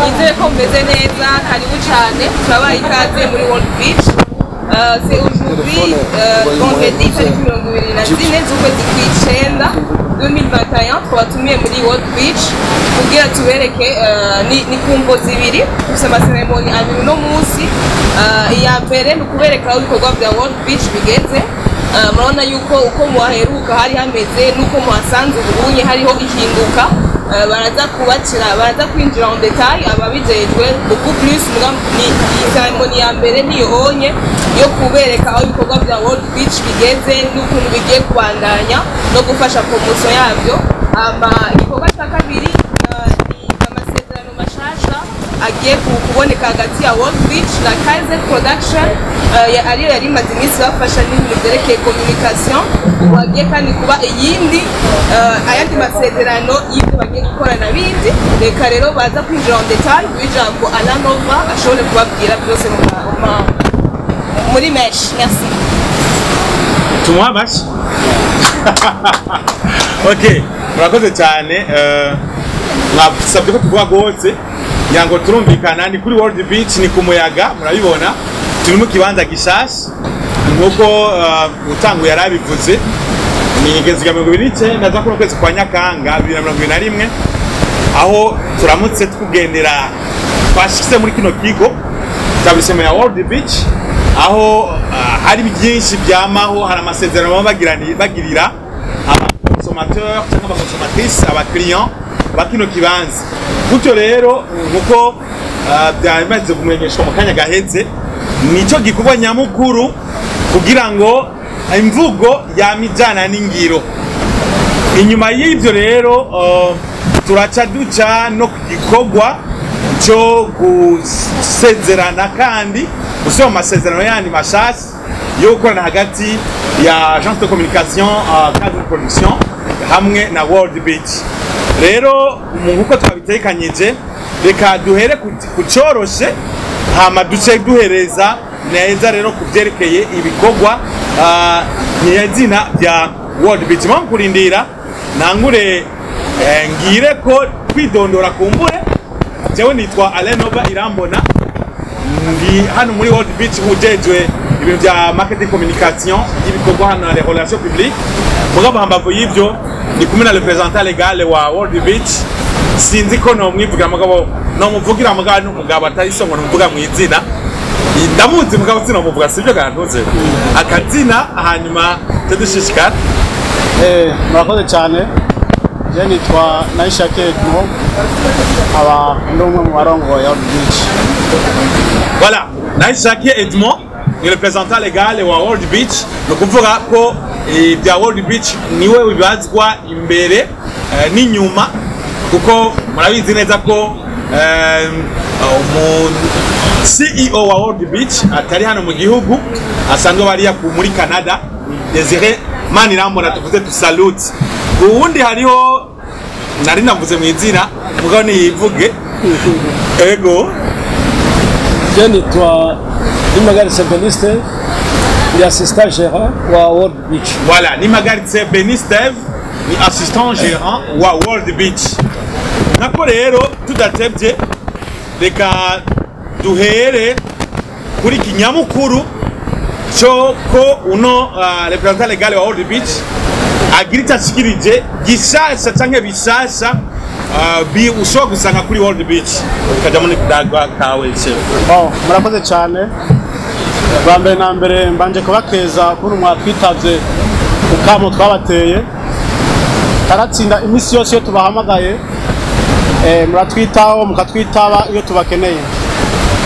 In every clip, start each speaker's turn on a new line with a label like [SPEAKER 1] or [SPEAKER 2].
[SPEAKER 1] Nizere ko mumeze neza. Karibu cyane, turabaha ikaze muri World Beach. C'est aujourd'hui vendredi tariki 24 z'ukwezi kw'icenda 2021. Twabatumiye muri World Beach kugira tubereke ni ku mvo zibiri. Dufise ama cérémonies abiri uno munsi. Iya mbere ni ukubereka aho ibikorwa vya World Beach bigeze. Murabona yuko uko muhaheruka hari hameze n'uko muhasanze ubunye hariho ihinduka. Baraza kubacira, baraza kwinjira en détail ababijejwe beaucoup plus. Ni cérémonie ya mbere niyo onye yo kubereka aho ibikorwa vya World Beach bigeze n'ukuntu bigiye kubandanya no gufasha promotion yavyo. Ama igikorwa cya kabiri ni amasezerano mashasha agiye kuboneka hagati ya World Beach na KZ Production, ariyo yari imaze iminsi bafasha n'ibintu byerekeye communication. Ubu hagiye kandi kuba iyindi ayandi masezerano y'ibyo bagiye gukorana bindi. Reka rero baza kwinjira en détail w'ijambo Alanova ashobore kubabwira byose muri mesh. Merci.
[SPEAKER 2] Tumuha amashyi. Ok, murakoze cyane. Mwasabye ko tuvuga rwose, ngira ngo turumvikana. Ni kuri World Beach, ni ku muyaga, murabibona turi mu kibanza gishasha nk'uko utanguye yarabivuze. Ni igezi rya 29 za kuno kwezi kwa Nyakanga 2021, aho turamutse tugendera twashyize muri kino kigo établissement ya World Beach, aho hari byinshi byamaho. Hari amasezerano baba bagirira aba consommateur cyangwa aba consommatrice, aba client ba kino kibanza. Gutyo rero, nkuko byamaze kumenyeshwa mu kanya gaheze, nico gikorwa nyamukuru kugira ngo imvugo yamijana n'ingiro. Inyuma y'ibyo rero, turaca duca no ku gikorwa cyo gusezerana kandi gusubira mu masezerano yandi mashasha yo gukorana hagati ya agence de communication Cadre Production hamwe na World Beach. Rero nkuko twabitekanyije, reka duhere ku coroshe, hama duce duhereza neza rero ku byerekeye ibikorwa nyezina bya World Beach. Mpamvu kurindira nangure, ngire ko kwidondora kumbure. Jewe nitwa Alain Nova Irambona, ndi hano muri World Beach ujejwe ibintu bya marketing, communication y'ibikorwa hano na les relations publiques. Mugabo hambavu y'ivyo, ndi kumwe na représentant légal wa World Beach. Sinzi ko nomwivugira, mugabo nomuvugira, mugabo n'umugabo atari so ngo numuvuga mu izina. Ndamuzi mugabo sinomuvuga, sibyo gantuze akazina, hanyuma tudushishikara.
[SPEAKER 3] Murakoze cyane. Je nitwa Naishake Edmond, aba ndi umwe mu barongoye World Beach.
[SPEAKER 2] Voilà, Naishake Edmond ni représentant légal wa World Beach. Ni ukuvuga ko ibya World Beach niwe bibazwa imbere n'inyuma, kuko murabizi neza ko umu CEO wa World Beach atari hano mu gihugu, asanzwe bariya muri Canada, Desire Manirambona tuvuze tu salute. Uwundi hariho nari navuze mu izina, mugabo niyivuge ego.
[SPEAKER 4] Je nitwa Nimagaritse Beniste, ndi assistant gérant wa World Beach.
[SPEAKER 2] Voilà, Nimagaritse Benisteve ni assistant gérant wa World Beach. Nako rero tudatebye, reka duhere kuri kinyamukuru cyo ko uno représentant légal wa World Beach agira icyo ashikirije gishasha canke bishasha bi ushobora gusanga kuri World Beach. Ukajya muri kudagwa kawe, chef.
[SPEAKER 3] Oh, murakoze cyane. Bwa mbere na mbere mbanje kubakeza ukuntu mwatwitavye ukamo twabateye. Karatsinda iminsi yose iyo tubahamagaye, muratwitaho mukatwitaba iyo tubakeneye.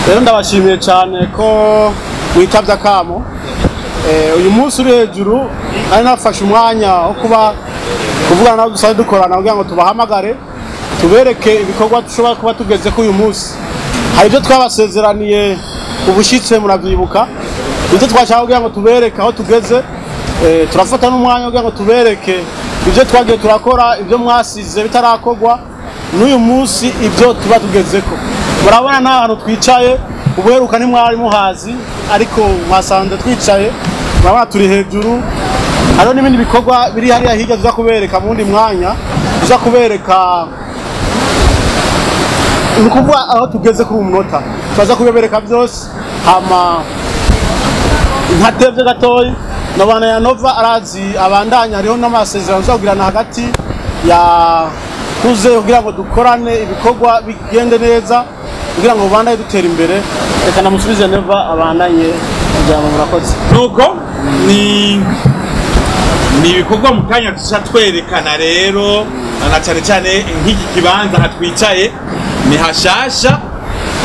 [SPEAKER 3] Rero ndabashimiye cyane ko mwitavye akamo. Uyu munsi uri hejuru nari nafashe umwanya wo kuba kuvugana nabo dusanzwe dukorana kugira ngo tubahamagare tubereke ibikorwa dushobora kuba tugeze ko uyu munsi. Hari ibyo twabasezeraniye ubushitse, muravyibuka, ibyo twashaka kugira ngo tubereke aho tugeze. Turafata n'umwanya kugira ngo tubereke ibyo twagiye turakora, ibyo mwasize bitarakorwa, n'uyu munsi ibyo tuba tugezeko. Murabona nta hantu twicaye, ubuheruka ntimwari muhazi, ariko mwasanze twicaye. Murabona turi hejuru. Hariho n'ibindi bikorwa biri hariya hirya tuza kubereka mu wundi mwanya, tuza kubereka. Ni ukuvuga aho tugeze kuri uyu munota turaza kubibereka byose. Hama ntatevye gatoyi, nobana ya Nova arazi abandanya, hariho n'amasezerano tuzagirana hagati ya tuze kugira ngo dukorane ibikorwa bigende neza, kugira ngo bubandanye dutera imbere. Reka namusubize Neva abandanye ijambo. Murakoze.
[SPEAKER 2] Nuko ni ibikorwa mu kanya tuca twerekana rero, na cyane cyane nk'iki kibanza aha twicaye ni hashasha.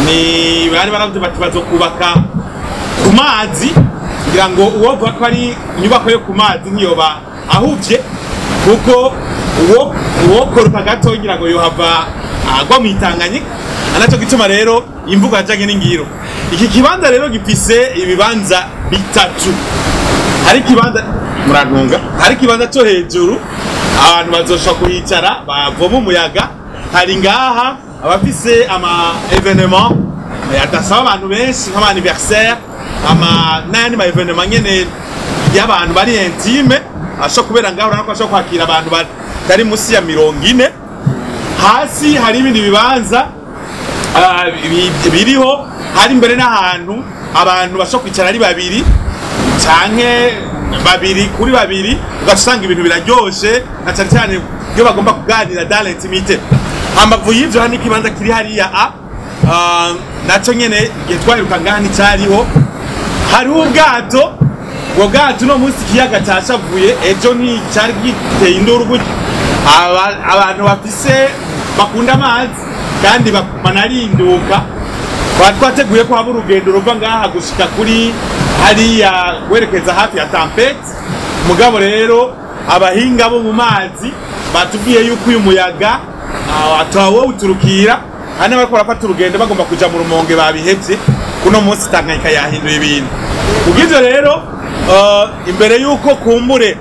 [SPEAKER 2] Ni bari baravuze bati bazokubaka ku mazi, kugira ngo uwo vuga ko ari inyubako yo ku mazi ntiyoba ahuvye, kuko uwo koroka gato ngira ngo yohava agwa mu Itanganyika. Anaco gituma rero imvugo yajanye n'ingiro. Iki kibanza rero gifise ibibanza bitatu. Hari ikibanza, murantunga, hari ikibanza cyo hejuru abantu bazoshobora kuhicara bavoma umuyaga. Hari ngaha abafise ama événement adasaba abantu benshi, nk'ama anniversaire, ama n'ayandi ma événement nyene y'abantu bari intime, ashobora kubera ngaho. Urabona ko ashobora kwakira abantu batari musi ya 40. Hasi hari ibindi bibanza biriho, hari imbere n'ahantu abantu bashobora kwicara ari babiri canke babiri kuri babiri, ugaca usanga ibintu biraryoshe, na cyane cyane iyo bagomba kuganira dans l'intimité. Hambavu y'ivyo, hari n'ikibanza kiri hariya naco nyene igihe twaheruka ngaha nticariho. Hariho ubwato. Ubwo bwato, uno munsi ikiyaga cashavuye, ejo nticari giteye induru gutya. Abantu bafise bakunda amazi kandi banarinduka, twari twateguye ko haba urugendo ruva ngaha gushika kuri hariya werekeza hafi ya Tempête. Mugabo rero abahinga bo mu mazi batubwiye yuko uyu muyaga atawuturukira hano, bariko barafata urugendo bagomba kuja mu Rumonge babihevye. Kuno munsi Tanganyika yahinduye ibintu. Kubw'ivyo rero, imbere yuko kumbure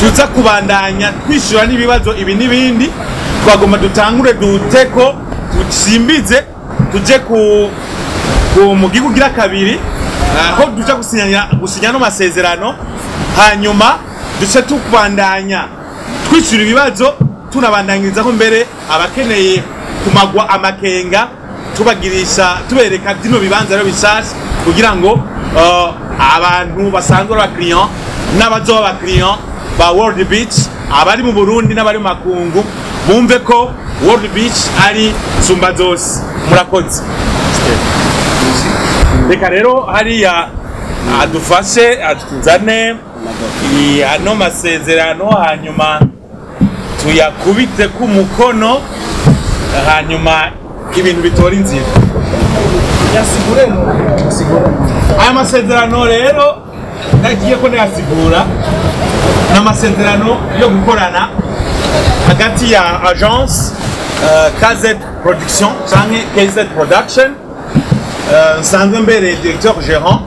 [SPEAKER 2] tuza kubandanya twishyura n'ibibazo ibi n'ibindi, twagomba dutangure duteko dusimbize tuje ku mugihugu ugira kabiri, aho duca gusinya no masezerano, hanyuma duce tubandanya twishyura ibibazo, tunabandanyirizaho mbere abakeneye kumagwa amakenga, tubagirisha tubereka bino bibanza rero bishasha, kugira ngo abantu basanzwe ari abakiriya n'abazoba abakiriya ba World Beach, abari mu Burundi n'abari mu makungu, bumve ko World Beach ari sumba zose. Murakoze. Reka rero hariya adufashe atuzane ano masezerano, hanyuma tuyakubite ku mukono, hanyuma ibintu bitora inzira. Aya masezerano rero nagiye ko nayasigura, ni amasezerano yo gukorana hagati ya agence KZ Production canke KZ Production, nsanzwe mbere directeur gérant,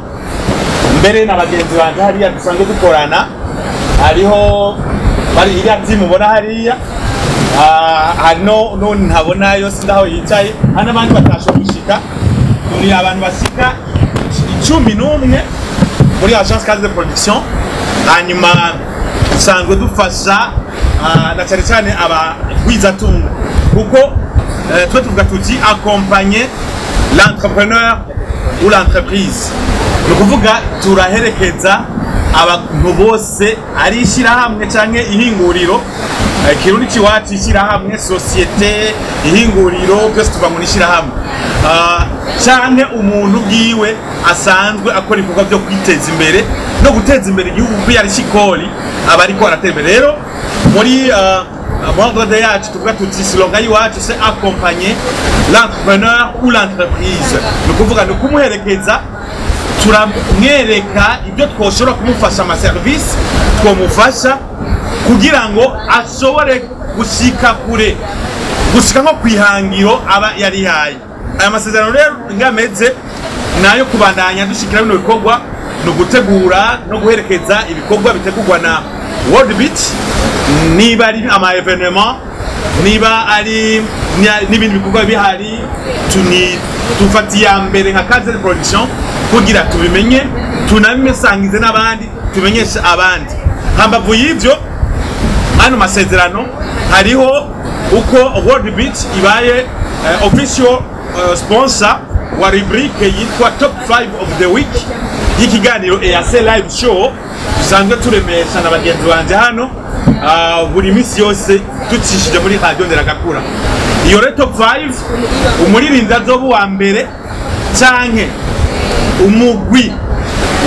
[SPEAKER 2] mbere na bagenzi banje hariya dusanzwe dukorana. Hariho bari iriya team ubona hariya. Hari no n'undi ntabonayo, sindaho yicaye. Hari n'abandi batashoboye gushika. Turi abantu bashika 11 muri agence KZ Production. Hanyuma dusanzwe dufasha na cyane cyane abagwizatunga, kuko twe tuvuga tuti accompagner l'entrepreneur ou l'entreprise, ni ukuvuga turaherekeza abantu bose, ari ishyirahamwe canke ihinguriro. Kirundi ciwacu, ishyirahamwe, société, ihinguriro, byose tuva mu ishyirahamwe, canke umuntu bwiwe asanzwe akora ibikorwa byo kwiteza imbere no guteza imbere igihugu, kuko iyo ari shikori aba ariko aratera imbere. Rero muri ordre yacu tuvuga tuti slogan y'iwacu c'est accompagner l'entrepreneur ou l'entreprise, ni ukuvuga ni ukumuherekeza, turamwereka ibyo twoshobora kumufasha, amaserivisi twamufasha kugira ngo ashobore gushika kure, gushika nko kwihangiro aba yarihaye. Aya masezerano rero ngameze nayo kubandanya dushikira bino bikorwa, ni ugutegura no guherekeza ibikorwa bitegurwa na World Beach, niba ari ama événement, niba ari n'ibindi bikorwa bihari, tuni tufata iya mbere nka KZ Production kugira tubimenye, tunabimesangize n'abandi, tumenyeshe abandi. Hambavu y'ivyo, ano masezerano hariho uko World Beach ibaye. official sponsor wa rubrique yitwa Top 5 of the Week y'ikiganiro EAC Live Show dusanzwe turemesha na bagenzi banje hano buri minsi yose ducishije muri Radio Nderagakura. Iyo rero top 5, umuririmbyi azoba uwa mbere canke umugwi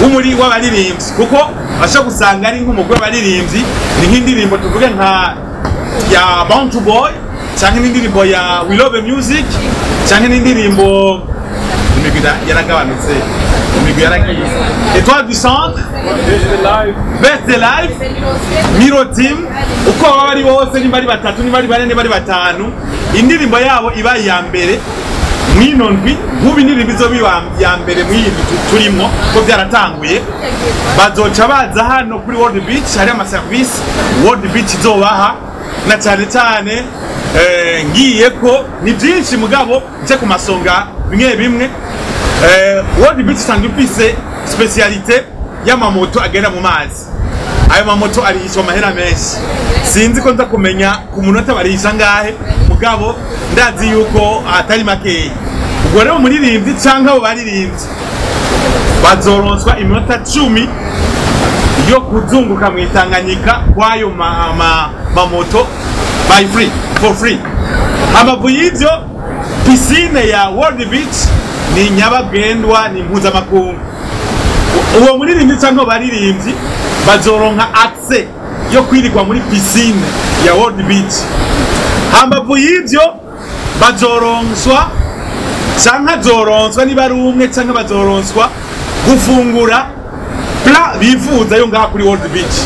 [SPEAKER 2] w'umuri w'abaririmbyi, kuko bashobora gusanga ari nk'umugwi w'abaririmbyi, ni nk'indirimbo tuvuge nka ya Bound to Boy canke n'indirimbo ya We Love Music canke n'indirimbo, imigwi yaragabanutse, imigwi yaragiye, Etoile du Centre, Best Life, Miro Team, uko baba bari bose, nimba ari batatu, nimba ari bane, nimba ari batanu, indirimbo yabo iba iya mbere mw'ino ndwi. Nk'ubu indirimbo izoba iya mbere mw'iyi ndwi turimwo, ko byaratanguye, bazoca baza hano kuri World Beach. Hari amaserivisi World Beach izobaha, na cyane cyane ngiye ko ni byinshi, mugabo nje ku masonga bimwe bimwe. World Beach isanzwe ifise spécialité y'amamoto agenda mu mazi. Ayo mamoto arihishwa amahera menshi, sinzi ko nza kumenya ku munota barihisha ngahe, mugabo ndazi yuko atari makeya. Ubwo rero umuririmbyi canke abo baririmbyi bazoronswa iminota 10 yo kuzunguka mu Itanganyika kwayo mamoto by free, for free. Hambavu y'ivyo, piscine ya World Beach ni nyabagendwa, ni mpuzamakungu. Uwo muririmbyi cyangwa baririmbyi bazoronka accès yo kwirirwa muri piscine ya World Beach. Hambavu y'ivyo, bazoronswa canke azoronswa, niba ari umwe canke bazoronswa gufungura plat bifuza yo ngaha kuri World Beach.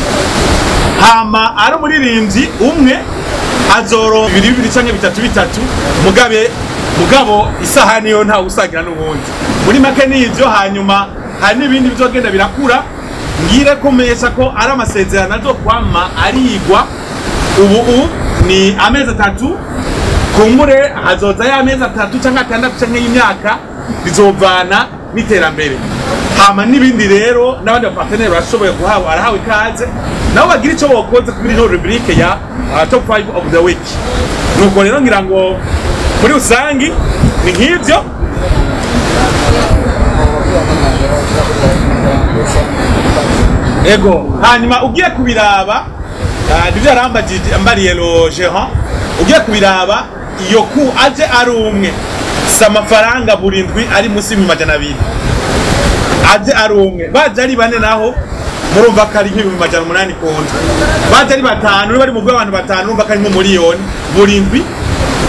[SPEAKER 2] Hama ari umuririmbyi umwe, azoronka bibiri bibiri canke bitatu bitatu, mugabe mugabo isahani yo ntawe usangira n'ubundi. Muri make nivyo. Hanyuma hari n'ibindi bizogenda birakura. Ngire ko mesha ko ari amasezerano azokwama arigwa. Ubu ni amezi 3, kumbure hazoza y'amezi 3 canke 6 canke y'imyaka, bizovana n'iterambere. Hama n'ibindi rero, n'abandi bapartenaires barashoboye guhawe, arahawe ikaze nabo bagira ico bokoze kuri ino rubrique ya Top 5 of the Week. Nuko rero ngira ngo muri rusangi ni nk'ivyo. Ego, hanyuma ugiye kubiraba, nivyo yarambagije ambariye le gérant, ugiye kubiraba iyo ku aje ari umwe, si amafaranga buri ndwi ari munsi y'200,000 aje ari umwe. Baje ari bane naho, murumva ko ari nk'800,000 ku ndwi. Baje ari batanu, bari mu bw'abantu batanu, urumva ko ari nk'umuriyoni buri ndwi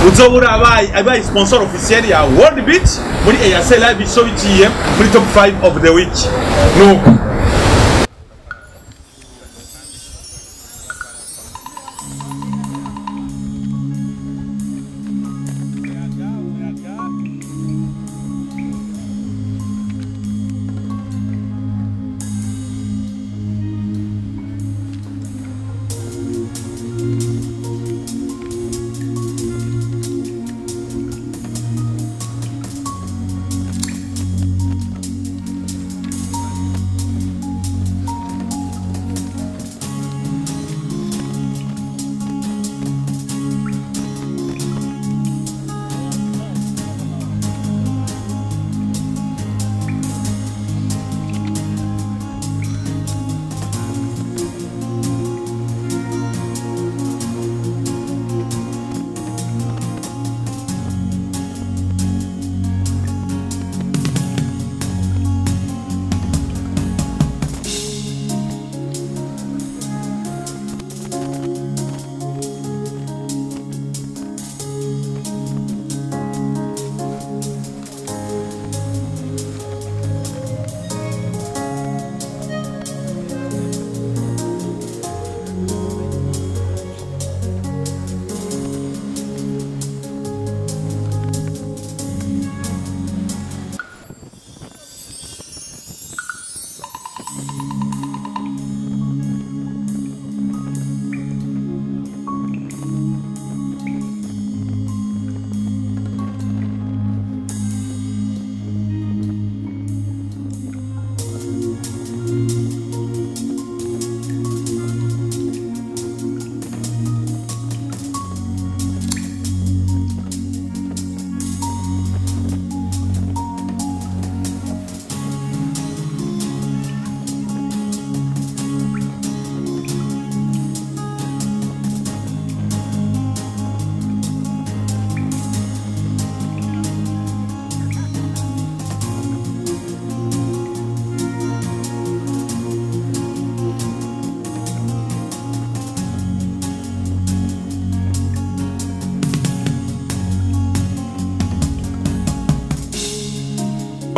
[SPEAKER 2] uzobura abaye sponsor officiel ya World Beach muri EAC Live Show biciye muri Top 5 of the Week. Nuko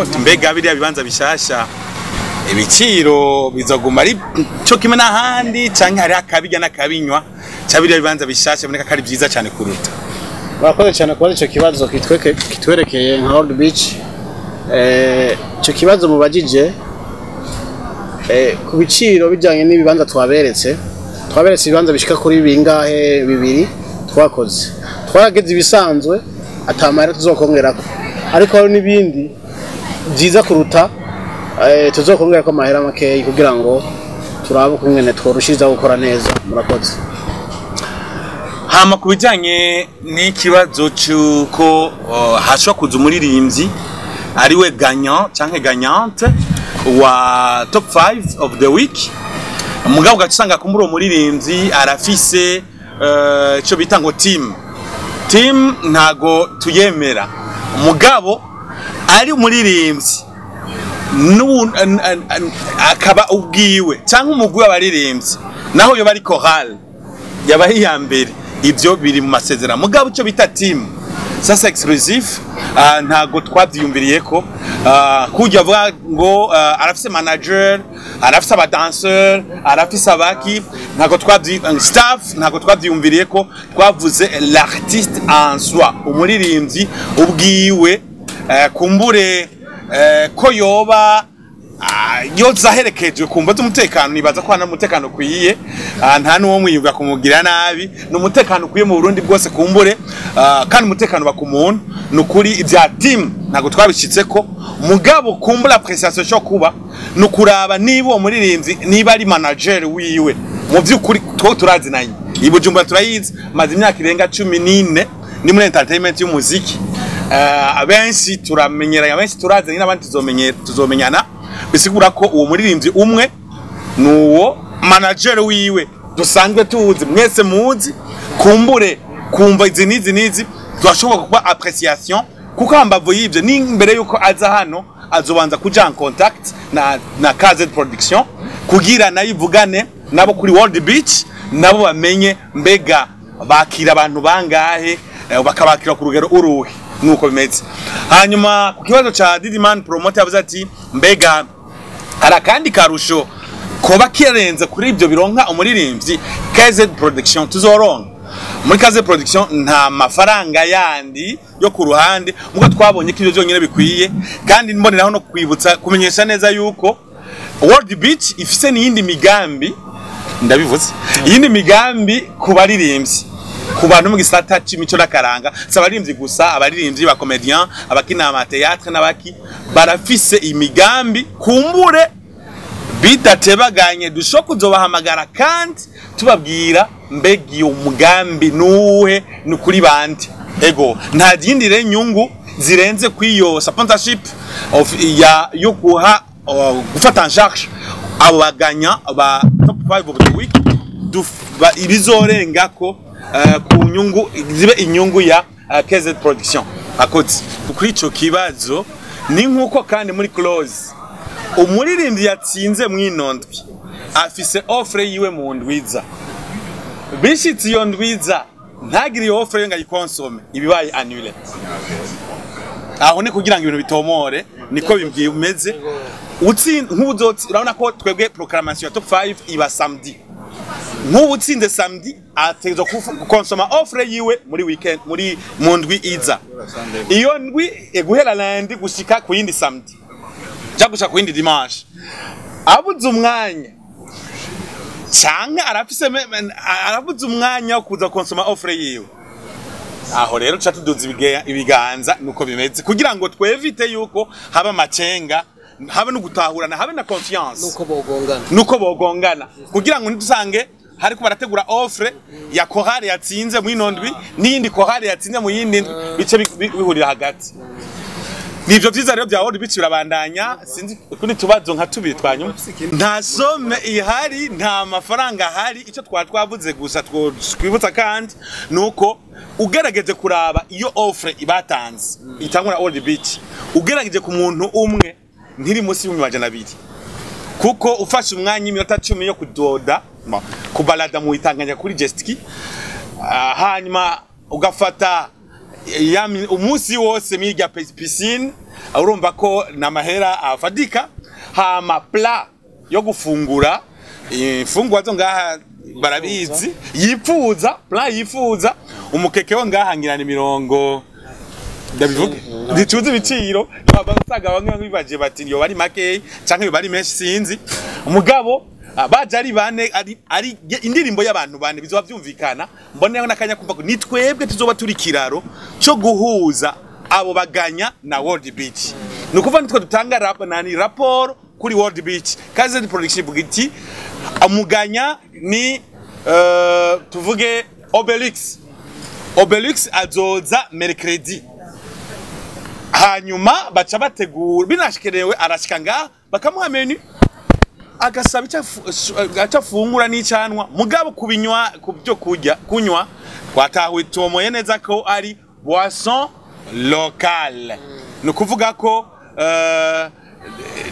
[SPEAKER 2] Mbega biriya bibanza bishasha, ibiciro bizoguma ari cyo kimwe n'ahandi, canke hari akabirya n'akabinywa ca biriya bibanza bishasha biboneka ko ari vyiza cyane kuruta?
[SPEAKER 3] Murakoze cyane kubaza icyo kibazo kitwerekeye nka World Beach. Icyo kibazo mubajije ku biciro bijyanye n'ibibanza twaberetse ibibanza bishika kuri bingahe, bibiri twakoze, twarageze ibisanzwe atamahera tuzokongerako, ariko hari n'ibindi byiza kuruta tuzokongerako amahera makeyi kugira ngo turabe ukungene tworushirizaho gukora neza. Murakoze.
[SPEAKER 2] Hama ku bijyanye n'ikibazo cy'uko hashobora kuza umuririmbyi ariwe gagnant canke gagnante wa top 5 of the week, mugabo ugaca usanga kumbura uwo muririmbyi arafise ico bita ngo team. Team ntago tuyemera, mugabo ari umuririmbyi akaba ubwiwe canke umugwi w'abaririmbyi, naho yoba ari chorale yaba ari iya mbere, ibyo biri mu masezerano. Mugabo icyo bita team, ça c'est exclusif, ntago twabyiyumviriye ko kujya avuga ngo arafise manager, arafise abadanseur, arafise abaki, ntago twabyi staff, ntago twabyiyumviriye ko. Twavuze l'artiste en soi, umuririmbyi ubwiwe, kumbure ko yoba yoza aherekejwe kumva z'umutekano. Nibaza ko hano umutekano ukwiye, nta n'uwo mwiyumva kumugira nabi, ni umutekano ukwiye mu Burundi bwose kumbure, kandi umutekano uba ku muntu. Ni ukuri ibya team ntabwo twabishitse ko, mugabo kumbura appréciation cyo kuba ni ukuraba niba uwo muririmbyi, niba ari manager wiwe. Mu by'ukuri two turazinanye i Bujumbura, turayizi, maze imyaka irenga 14 ni muri entertainment y'umuziki. Abenshi turamenyeranye, abenshi turazanye, n'abandi tuzomenyana. Bisigura ko uwo muririmbyi umwe nuwo manager wiwe dusanzwe tuzi, mwese muzi. Kumbure kumva izi n'izi n'izi turashobora kuba appréciation, kuko hambavu y'ivyo ni mbere yuko aza hano azobanza kuja en contact na KZ Production kugira nayo ivugane nabo kuri World Beach, nabo bamenye mbega bakira abantu bangahe, bakabakira ku rugero uruhe, nuko bimeze. Hanyuma ku kibazo ca Didiman Promoter, yavuze ati mbega hari akandi karusho koba kirenze kuri ibyo bironka umuririmbyi KZ Production tuzoronka? Muri KZ Production nta mafaranga yandi yo ku ruhande, muko twabonye ko ibyo byonyine bikwiye. Kandi mboneraho no kwibutsa, kumenyesha neza yuko World Beach ifise n'iyindi migambi, ndabivuze, iyindi migambi ku baririmbyi, ku bantu mu gisata c'imico n'akaranga. Si abaririmbyi gusa, abaririmbyi ba comédien, abakina ama théâtre n'abaki, barafise imigambi. Kumbure bidatebaganye dushobora kuzobahamagara kandi tubabwira mbega iyo mugambi nuwuhe, ni kuri bande. Ego, nta yindi rero nyungu zirenze kw'iyo sponsorship of ya yo kuha gufata en charge abo baganya ba top 5 of the week, ibizorenga ko ku nyungu zibe inyungu ya KZ Production akotse. Kuri ico kibazo ni nkuko kandi muri clause, umuririmbyi yatsinze mwino ndwi afise offre yiwe mu ndwiza. Bishitse iyo ndwiza ntagire iyo offre ngo ayikonsome, ibibaye annulé. Aho ni kugira ngo ibintu bitomore, niko bimeze. Utsinze nk'ubuzotsi, urabona ko twebwe proclamation ya top 5 iba samedi. Nk'ubu utsinze samedi ategerezwa gukonsoma offre yiwe muri weekend, muri mu ndwi iza, iyo ndwi guhera lundi gushika ku yindi samedi cyangwa gushika ku yindi dimanche. Abuze umwanya canke arafise arabuze umwanya wo kuza konsoma offre yiwe, aho rero tuca tuduza ibiganza. Nuko bimeze kugira ngo twevite yuko haba amacenga, habe no gutahurana, habe na confiance.
[SPEAKER 4] Nuko bogongana.
[SPEAKER 2] Nuko bogongana, kugira ngo ntidusange hariko barategura offre ya chorale yatsinze mu ino ndwi n'iyindi chorale yatsinze mu yindi ndwi, bice bihurira hagati. Nivyo vyiza rero bya World Beach birabandanya. Sinzi kuri tubazo nka tubiri twanyuma. Nta somme ihari, nta mafaranga ahari. Icyo twari twavuze gusa twibutsa kandi nuko ugerageje kuraba iyo offre ibatanze itangwa na World Beach, ugerageje ku muntu umwe ntiri munsi y'200,000, kuko ufashe umwanya iminota 10 yo kudoda kubalada mu itanganya kuri jet ski, hanyuma ugafata umunsi wose mirya piscine. Urumva ko namahera afadika. Hama plat yo gufungura, imfungwa zo ngaha barabizi, yifuza plat, yifuza umukeke wo ngaha, ngira ni mirongo, ndabivuge ntituzi ibiciro, usanga bamwe bibaje bati yoba ari makeyi canke yoba ari menshi, sinzi. Umugabo baje ari bane, ari indirimbo y'abantu bane, bizoba vyumvikana. Mboneyeho n'akanya kumva ko ni twebwe tuzoba turi kiraro co guhuza abo baganya na World Beach. Ni ukuvuga nitwe dutanga nani raporo kuri World Beach. KZ Production ivuga iti umuganya ni tuvuge Obelix. Obelix azoza mercredi, hanyuma baca bategura binashikerewe, arashika ngaha bakamuha menu, agasaba icyo afungura n'icyanwa. Mugabo kubinywa, ku byo kurya, kunywa, twatahuye tumoye neza ko ari boisson locale. Ni ukuvuga ko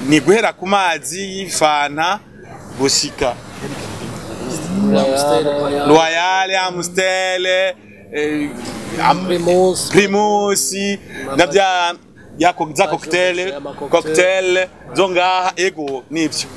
[SPEAKER 2] ni guhera ku mazi y'ifanta gushika Royal, Amstel,
[SPEAKER 4] Primus.
[SPEAKER 2] Primus na bya ya za cocktail,
[SPEAKER 4] ama cocktail.
[SPEAKER 2] Cocktail zo ngaha, ego nivyo.